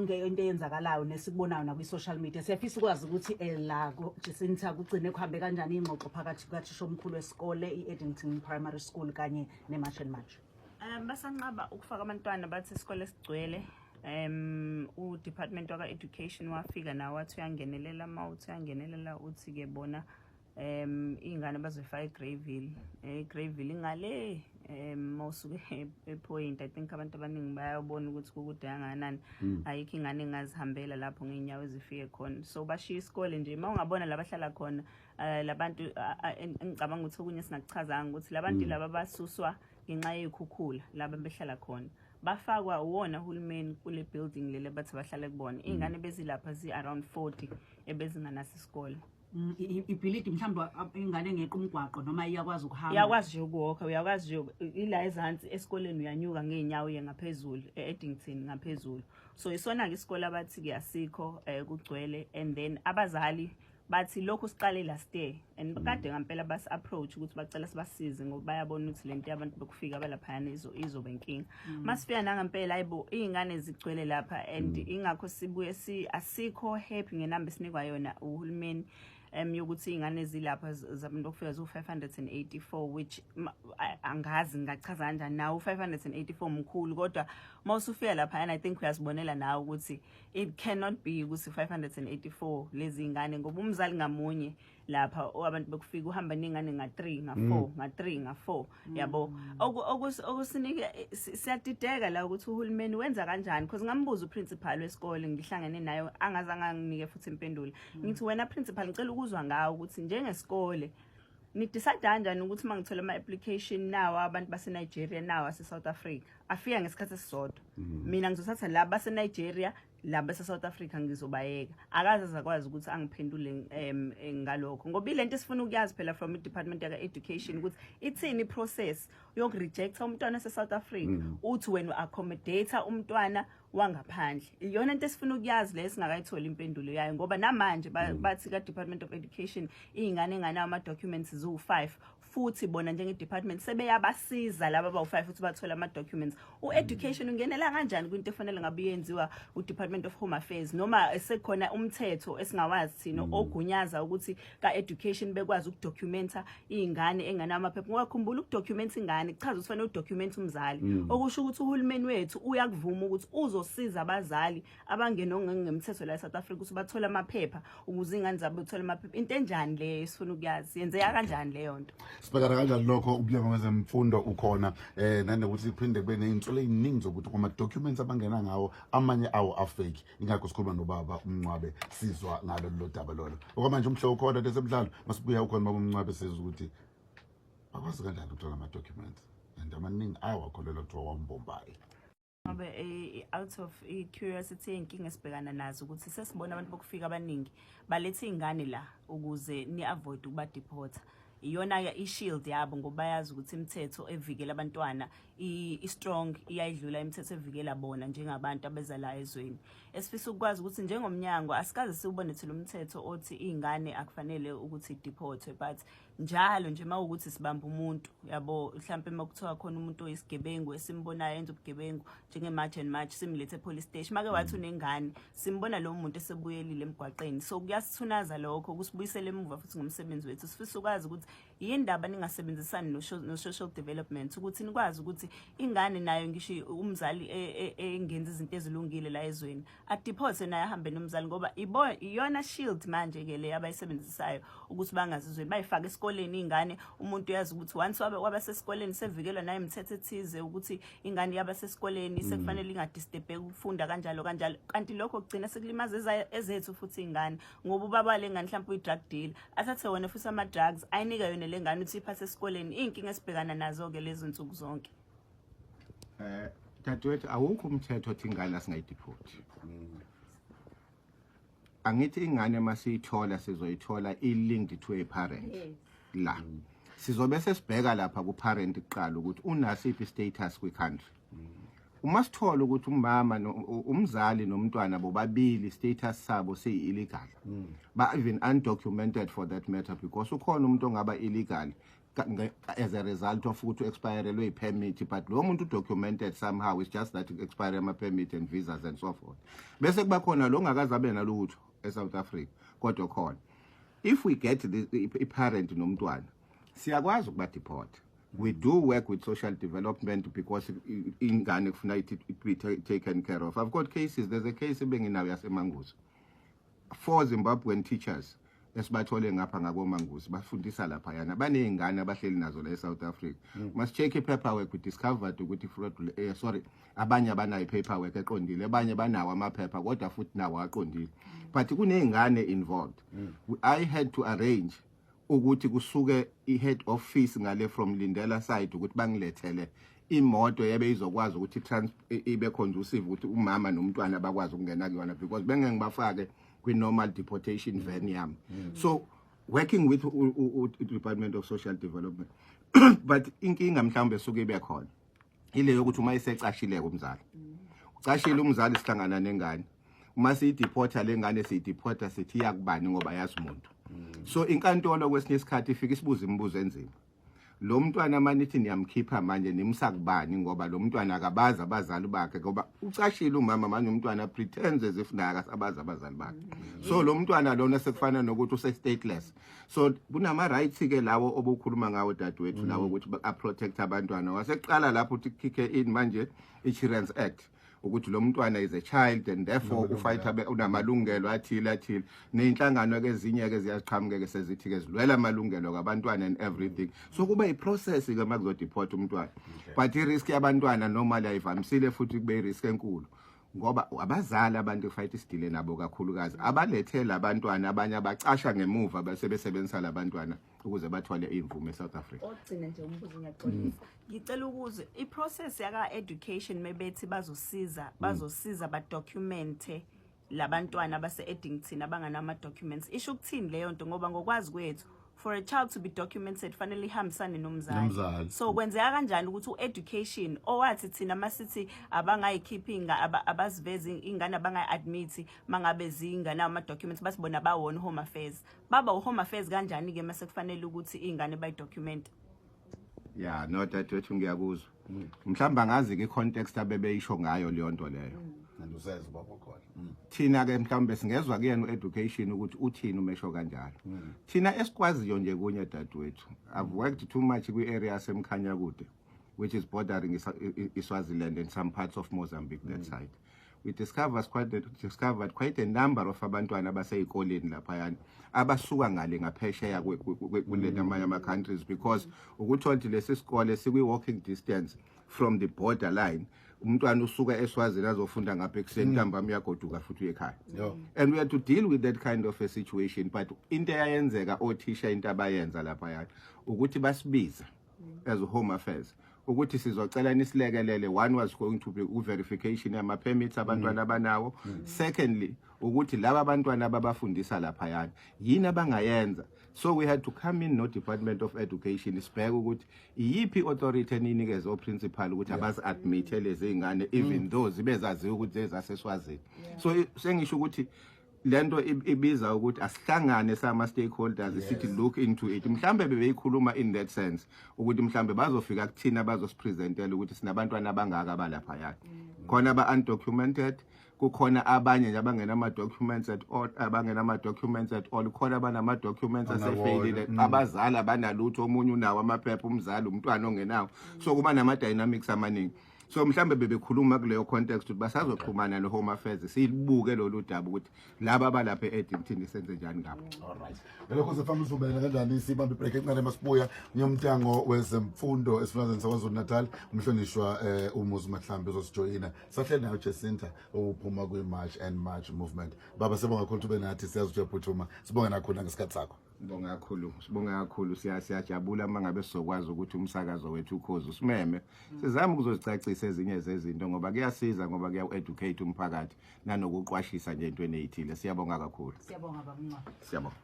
Yonke into eyenzakalayo nesikubonayo nakwi-social media, siyafisa ukwazi ukuthi la Jacinta kugcine kuhambe kanjani ingxoxo phakathi kukathisha omkhulu wesikole i-Addington Primary School kanye ne-March and March. Basanqaba ukufaka abantwana, bathi isikole sigcwele. U-department waka-education wafika nawo, wathi uyangenelela. Ma uthi uyangenelela, uthi-ke bona iy'ngane bazoyifaka eGreyville. EGreyville ingale mawusuke ePoint. I think abantu abaningi bayabona ukuthi kukude kangakanani. Ayikho ingane engazihambela lapho ngey'nyawo ezifike khona, so bashiya isikole nje. Uma ungabona la bahlala khona labantu, engicabanga ukuthi okunye singakuchazanga ukuthi labantu laba basuswa ngenxa yey'khukhula. Laba behlala khona bafakwa uwona uhulumeni kule building leli bathi bahlale kubona. Iy'ngane bezilapha zi-around 40 ebezinganaso isikole. Ibhilidi mhlawumbe ingane engeqa umgwaqo noma iyakwazi ukuhamba? Uyakwazi nje ukuwalka, uyakwazi nje ila ezansi esikoleni, uyanyuka ngey'nyawo uye ngaphezulu e-Addington ngaphezulu. So isona-ke isikole abathi-ke asikho, kugcwele. And then abazali bathi lokhu siqale last year and kade ngampela basi-approach ukuthi bacela sibasize ngoba bayabona ukuthi lento yabantu bokufika abalaphayana izoba inkinga. Masifika nangempela, ayibo, iy'ngane zigcwele lapha and ingakho sibuye asikho happy ngenamba esinikwa yona uhulumeni yokuthi iy'ngane zilapha zabantu bokufika ziwu-584, which angazi ngingachaza kanjani nawo u-584 mkhulu, kodwa uma usufika laphayana, I think uyazibonela nawe ukuthi it cannot be ukuthi 584 lezi ngane, ngoba umzali ngamunye lapha abantu bokufika uhamba nengane nga-3, nga-4, nga-3, nga-4, yabo. Okusinike siyadideka la ukuthi uhulumeni wenza kanjani, because ngambuza uprincipal wesikole ngihlangene naye, angazange anginike futhi impendulo. Ngithi, "Wena principal, ngicela ukuzwa ngawo ukuthi njengesikole nidecide kanjani ukuthi uma ngithola ama-application nawo abantu base-Nigeria nawo ase-South Africa afika ngesikhathi esisodwa, mina ngizothatha laba base-Nigeria, laba base-South Africa ngizobayeka?" Akaze azakwazi ukuthi angiphendule ngalokho, ngoba ilento esifuna ukuyazi phela from i-department yaka-education ukuthi ithini i-process yokurejecta umntwana wase-South Africa, uthi wena u-accommodate umntwana wangaphandle. Iyona into esifuna ukuyazi leyo singakayitholi impendulo yayo, ngoba namanje bathi ka-Department of Education iy'ngane enganawo ama-documents ziwu-5, futhi bona njenge-department sebeyabasiza laba abawu-5 ukuthi bathole ama-documents. U-education ungenela kanjani kwinto efanele ngabe iyenziwa u-Department of Home Affairs, noma sekukhona umthetho esingawazi thina ogunyaza ukuthi ka-education bekwazi ukudocumenta iy'ngane enganawo amaphepha? Ngoba khumbula, ukudocumenta ingane kuchaza ukuthi fanele udocumente umzali, okusho ukuthi uhulumeni wethu uyakuvuma ukuthi uzosiza abazali abangena ngemthetho la e-South Africa ukuthi bathole amaphepha ukuze iy'ngane zabo bethole amaphepha. Into enjani leyo esifuna ukuyazi? Yenzeka kanjani leyo nto? Sibhekana kanjani lokho? Umnyango wezemfundo ukhona nanokuthi kuphinde kube ney'nsolo ey'ningi zokuthi kuma-documents abangena ngawo amanye awo afake. Ingakho sikhuluma nobaba uMncwabe, sizwa ngalo lolo daba lolo. Okwamanje umhlobo ukhona lesemidlalo, masibuya ukhona baba uMncwabe, sizwa ukuthi bakwazi kanjani ukuthola ama-documents and amaningi ayawakholelwa kuthiwa wambombayi. Ngoba out of i-curiosity, ey'nkinga esibhekana nazo ukuthi sesibona abantu bokufika abaningi baletha iy'ngane la ukuze ni-avoid ukubadeporta. Iyona-ke i-shield yabo, ngoba bayazi ukuthi imithetho evikela abantwana i-strong, iyayidlula imithetho evikela bona njengabantu abeza la ezweni. Esifisa ukwazi ukuthi njengomnyango asikaze siwubone thina umthetho othi iy'ngane akufanele ukuthi ideportwe, but njalo nje uma ukuthi sibamba umuntu, yabo, mhlampe uma kuthiwa khona umuntu oyisigebengu esimbonayo enza ubugebengu njenge-March and March, simlethe e-police station, make wathi unengane, simbona lowo muntu esebuyelile emgwaqeni. So kuyasithunaza lokho, kusibuyisela emuva futhi ngomsebenzi wethu. Sifisa ukwazi ukuthi yindaba ningasebenzisani no-social development ukuthi nikwazi ukuthi ingane nayo, ngisho umzali engenza izinto ezilungile la ezweni, adeporte naye, ahambe nomzali, ngoba iyona shield manje-ke le abayisebenzisayo ukuthi bangazizweni bayifake esikoleni iy'ngane. Umuntu uyazi ukuthi once waba sesikoleni sevikelwa nayo imithetho ethize ukuthi ingane yaba sesikoleni sekufanele ingadisturbeki ukufunda, kanjalo kanjalo. Kanti lokho kugcina sekulimaza ezethu futhi iy'ngane, ngoba ubaba le ngane mhlawumbe uyi-drug dealer, athathe wona futhi ama-drugs ayinike yona le ngane ukuthi iphathe esikoleni. Iy'nkinga esibhekana nazo-ke lezo nsuku zonke. Dadewethu, awukho umthetho othi ingane asingayideport. Angithi ingane masiyithola sizoyithola i-linked to a parent. La. Sizobe sesibheka lapha ku parent kuqala ukuthi unasiphi status kwi country. Uma sithola ukuthi umama umzali nomntwana bobabili status sabo siyi illegal. Ba even undocumented for that matter, because ukhona umuntu ongaba illegal. As a result of ukuthi expirelwe i-permit, but lo muntu documented somehow, it's just that expire ama-permit and visas and so forth. Bese kuba khona lo ongakaze abe nalutho e-South Africa, kodwa khona if we get i-parent nomntwana, siyakwazi ukuba-deport. We do work with social development because ingane kufuna it be taken care of. I've got cases. There's a case ebenginayo yaseManguzi, four Zimbabwean teachers esibathole ngapha ngakoManguzi, bafundisa laphayana, baney'ngane abahleli nazo la e-South Africa. Masi-check i-paperwork, we discovered ukuthi fraud, sorry, abanye abanayo i-paperwork eqondile, abanye banawo amaphepha kodwa futhi nawo aqondile, but kuney'ngane involved. I had to arrange ukuthi kusuke i-head office ngale from Lindela side ukuthi bangilethele imoto yebe izokwazi ukuthi ibe conducive ukuthi umama nomntwana bakwazi ukungena kuyona, because bengeke ngibafake kwi-normal deportation van yami. So working with u-Department of Social Development, but inkinga mhlawumbe suke ibe khona ile yokuthi uma isecashile umzali, ucashile umzali, sihlangana nengane, uma siyideporta le ngane, siyideporta sithi iyakubani, ngoba yazi umuntu. So inkantolo kwesinye isikhathi ifika isibuza imibuzo enzima: lo mntwana manithi niyamkhipha manje, nimsa kubani? Ngoba lo mntwana akabazi abazali bakhe, ngoba ucashile umama. Manje umntwana pretends as if naye akasabazi abazali bakhe. So lo mntwana lona sekufana nokuthi use-stateless. So kunama-rights ke lawo obukhuluma ngawo, dadewethu, lawo ukuthi a-protect abantwana. Waseqala lapho uthi kick in manje i-Children's Act, ukuthi lo mntwana is a child and therefore ufight unamalungelo athile athile. Neyinhlangano ke ezinye ke ziyaqhamuka ke, sezithi ke zilwela amalungelo kabantwana and everything. So kuba iprocess ke makuzodeport umntwana, but i-risk yabantwana normally ayivamisile futhi kube i-risk enkulu, ngoba abazali abantu fight isidile nabo kakhulukazi abalethe labantwana, abanye abacasha ngemuva bese besebenzisa labantwana ukuze bathole imvume eSouth Africa. Ogcina nje umbuzo, ngiyaxolisa, ngicela ukuze iprocess yaka education, mebethi bazosiza badocumente labantwana base Addington abanganama documents, isho ukuthini leyo nto? Ngoba ngokwazi kwethu, for a child to be documented fanele ihambisane nomzali. Nomzali. So kwenzeka kanjani ukuthi u-education owathi thina masithi abangayikhiphi abazivezi ingane, abangayi-admit mangabe zinganawo ama-documents, bathi bona bawona home affairs, baba u-home affairs kanjani-ke mase kufanele ukuthi iy'ngane bayidocumente? Ya, no, dadewethu, ngiyakuzwa. Mhlawumbe angazi ke i-context abebeyisho ngayo leyo nto leyo. And useze baba khona. Thina ke mhlawumbe singezwa kuyena u-education ukuthi uthini umesho kanjalo. Thina esikwaziyo nje kunye, dadewethu, I've worked too much kwi-area yaseMkhanyakude, which is bordering iSwaziland and some parts of Mozambique that side. We discovered quite a number of abantwana abaseyikoleni laphayana abasuka ngale ngaphesheya kule namanye ama-countries, because ukuthola ukuthi lesi sikole sikwi-walking distance from the border line. Umntwana usuka eSwazini azofunda ngapha ekuseni, ntambama uyagoduka futhi uye ekhaya. And we had to deal with that kind of a situation. But into eyayenzeka, othisha into abayenza laphayana ukuthi basibize as home affairs ukuthi sizocela nisilekelele. One was going to be u-verification yama-permits abantwana abanawo. Secondly, ukuthi laba abantwana ababafundisa laphayana yini abangayenza. So we had to come in no department of education, sibheke ukuthi iyiphi authority eninikeze o-principal ukuthi abazi-admit-e lezi iy'ngane, even though zibe zaziwa ukuthi zezaseswazini. So sengisho ukuthi lento ibiza ukuthi asihlangane sama stakeholders, sithi look into it. Mhlambe bebeyikhuluma in that sense ukuthi mhlambe bazofika kuthina, bazosipresentela ukuthi sinabantwana abangaka abalaphaya khona aba undocumented, kukhona abanye nje abangenama documents at all, abangenama documents at all, khona abanama documents asefeyilile, abazali abanalutho, omunye unawo amaphepha umzali, umntwana ongenawo. So kuba nama dynamics amaningi. So mhlambe bebekhuluma kuleyo context ukuthi basazoxhumana no Home Affairs, sibuke lolu daba ukuthi laba abalapha e-Addington senze njani ngabo. Alright. Ngalokho sefamba sivumelana kanjani, sibambe ibreak encane, masibuya ngomnyango wezemfundo esifundazweni saKwaZulu Natal, umhlonishwa uMuzi Mahlambi uzosijoyina. Sahleli nayo Jacinta uphuma kwi March and March movement. Baba, sibonga kakhulu ukuthi ube nathi, siyazi ukuthi uyaphuthuma. Sibonge nakhona ngesikhathi sakho. Sibonga kakhulu, sibonga kakhulu. Siyajabula uma ngabe sizokwazi ukuthi umsakazo wethu ukhozi usimeme, sizame ukuzozicacisa ezinye zezinto, ngoba kuyasiza, ngoba kuya-educate umphakathi nanokuqwashisa nje entweni ey'thile. Siyabonga kakhulu. Siyabonga, baba Mncwabe. Siyabonga.